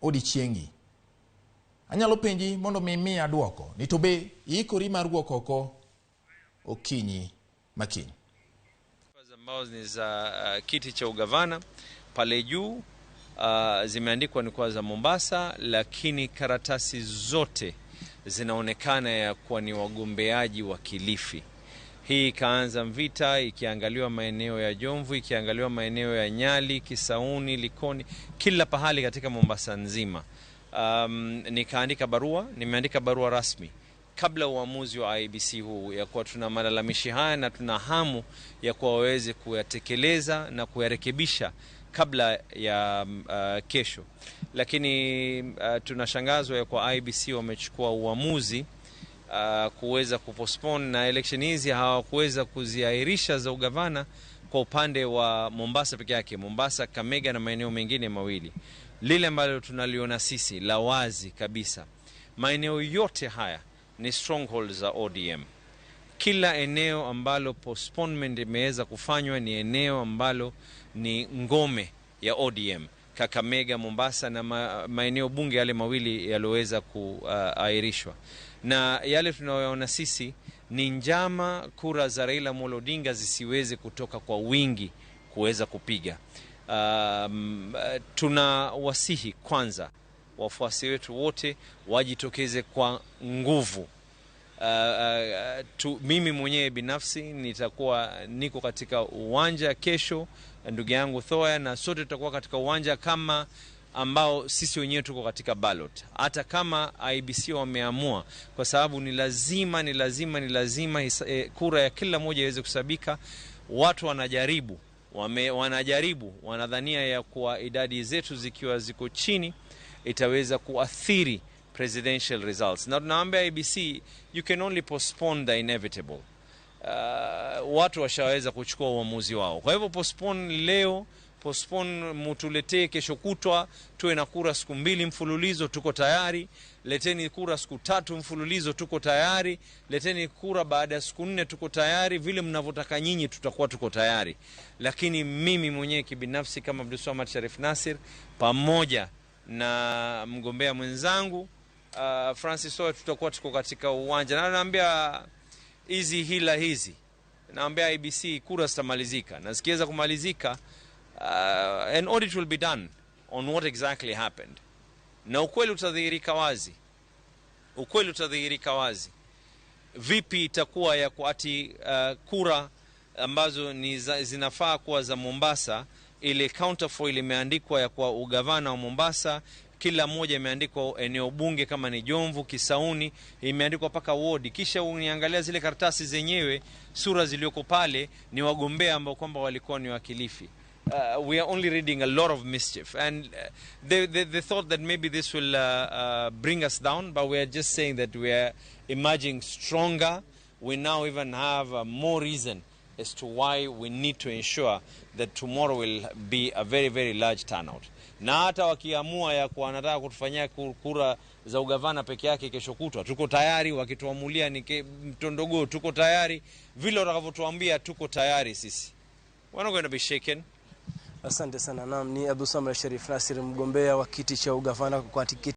odiechiengi. Anyalo penji mondo mi imiya duoko ni to be iikori mar wuok oko okinyi makiny. Ambazo ni za kiti cha ugavana pale juu zimeandikwa ni kwa za Mombasa, lakini karatasi zote zinaonekana ya kuwa ni wagombeaji wa Kilifi. Hii ikaanza vita, ikiangaliwa maeneo ya Jomvu, ikiangaliwa maeneo ya Nyali, Kisauni, Likoni, kila pahali katika Mombasa nzima. Nikaandika barua, nimeandika barua rasmi kabla uamuzi wa IEBC huu ya kuwa tuna malalamishi haya na tuna hamu ya kuwa waweze kuyatekeleza na kuyarekebisha kabla ya kesho. Lakini tunashangazwa ya kuwa IEBC wamechukua uamuzi kuweza kupostpone na election hizi hawakuweza kuziahirisha za ugavana kwa upande wa Mombasa peke yake, Mombasa, Kakamega na maeneo mengine mawili. Lile ambalo tunaliona sisi la wazi kabisa, maeneo yote haya ni stronghold za ODM. Kila eneo ambalo postponement imeweza kufanywa ni eneo ambalo ni ngome ya ODM, Kakamega, Mombasa na maeneo bunge yale mawili yaliyoweza kuahirishwa. Na yale tunayoona sisi ni njama kura za Raila Amolo Odinga zisiweze kutoka kwa wingi kuweza kupiga. Tunawasihi kwanza wafuasi wetu wote wajitokeze kwa nguvu. Mimi mwenyewe binafsi nitakuwa niko katika uwanja kesho, ndugu yangu Thoya, na sote tutakuwa katika uwanja kama ambao sisi wenyewe tuko katika ballot, hata kama IEBC wameamua, kwa sababu ni lazima, ni lazima, ni lazima kura ya kila mmoja iweze kusabika. Watu wanajaribu wanajaribu, wanadhania ya kuwa idadi zetu zikiwa ziko chini itaweza kuathiri presidential results, na tunaambia IEBC, you can only postpone the inevitable. Watu washaweza kuchukua uamuzi wao, kwa hivyo postpone leo, postpone, mutuletee kesho kutwa, tuwe na kura siku mbili mfululizo, tuko tayari. Leteni kura siku tatu mfululizo, tuko tayari. Leteni kura baada ya siku 4, tuko tayari. Vile mnavyotaka nyinyi, tutakuwa tuko tayari. Lakini mimi mwenyewe kibinafsi kama Abdulswamad Sharif Nasir pamoja na mgombea mwenzangu Francis Oya, tutakuwa tuko katika uwanja, na naambia hizi hila hizi, naambia IEBC kura zitamalizika, na zikiweza kumalizika, an audit will be done on what exactly happened, na ukweli utadhihirika wazi, ukweli utadhihirika wazi. Vipi itakuwa ya kuati kura ambazo ni zinafaa kuwa za Mombasa, ile counterfoil imeandikwa ya kwa ugavana wa Mombasa, kila moja imeandikwa eneo bunge kama ni Jomvu, Kisauni, imeandikwa paka wodi. Kisha uniangalia zile karatasi zenyewe, sura zilizoko pale ni wagombea ambao kwamba walikuwa ni wakilifi. We are only reading a lot of mischief, and they thought that maybe this will bring us down, but we are just saying that we are emerging stronger. We now even have more reason as to why we need to ensure that tomorrow will be a very, very large turnout. Na hata wakiamua ya kuwa wanataka kutufanyia kura za ugavana peke yake kesho kutwa, tuko tayari. Wakituamulia ni mtondogoo, tuko tayari. Vile watakavyotuambia, tuko tayari sisi. We're not going to be shaken. Asante sana. Naam, ni Abdulswamad Sharif Nasir, mgombea wa kiti cha ugavana kwa tiketi